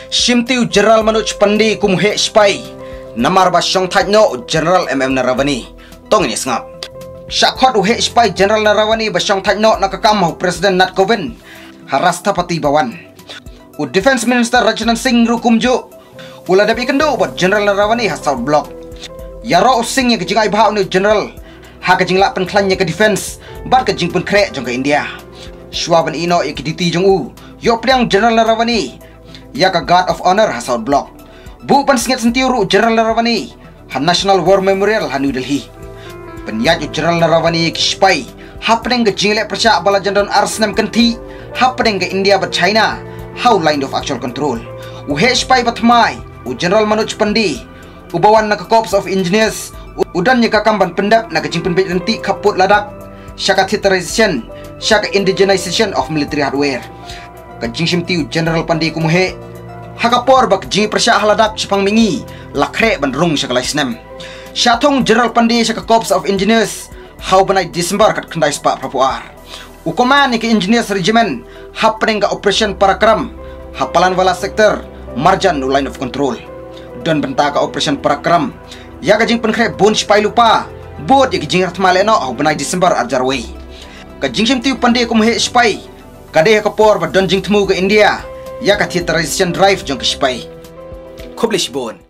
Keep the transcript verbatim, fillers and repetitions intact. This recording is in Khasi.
Shimti u General Manoj Pandey kum u heh shipai namar ba shong thait noh u General M M Naravani. To ngin ïa sngap. Shah khot u heh shipai General Naravani ba shong thait noh na ka kam ha u President Nath Kovind ha Rashtrapati Bhavan. U Defence Minister Rajnath Singh ruh kumjuh u la dep ïakynduh bad General Naravani ha South Block. Ïaroh u Singh ïa ka jingai bha une u General ha ka jinglah pynkhlaiñ ïa ka defence bad ka jingpynkhreh jong ka India. Shuwa ban ïeh noh ïa ki duty jong u, ïoh pdiang General Naravani ïa ka Guard of Honour ha South Block. Buh pynsngiat syntiew ruh u General Naravani ha National War Memorial ha New Delhi. Pynïaid u General Naravani ïa ki shipai hapdeng ka jingleh pyrshah ba la jan don ar snem kynthih hapdeng ka India bad China ha u Line of Actual Control. U heh shipai ba thymmai, u General Manoj Pandey, uba wan na ka Corps of Engineers, u, u don ïa ka kam ban pyndep na ka jingpynbeit ryntih khappud Ladakh sha ka theaterization, sha ka indigenization of military hardware. Ka jingshimti u General Pandey kum u heh ha ka por ba ka jingpyrshah ha Ladakh shaphang mihngi la khreh ban rung sha ka lai snem. Shah thung General Pandey sha ka Corps of Engineers ha u bnai December khatkhyndai spah phra phew ar. U command ïa ka Engineers Regiment hapdeng ka Operation Parakram ha Palanwala Sector, marjan u Line of Control. Don bynta ka Operation Parakram ïa ka jingpynkhreh bun shipai lypa bad ïa ka jingrthma lehnoh ha u bnai December ar hajar wei. Ka jingshimti u Pandey kum u heh shipai ka dei ha ka por ba don jingthmu ka India ïa ka theaterization drive jong ki shipai. Khublei shibun.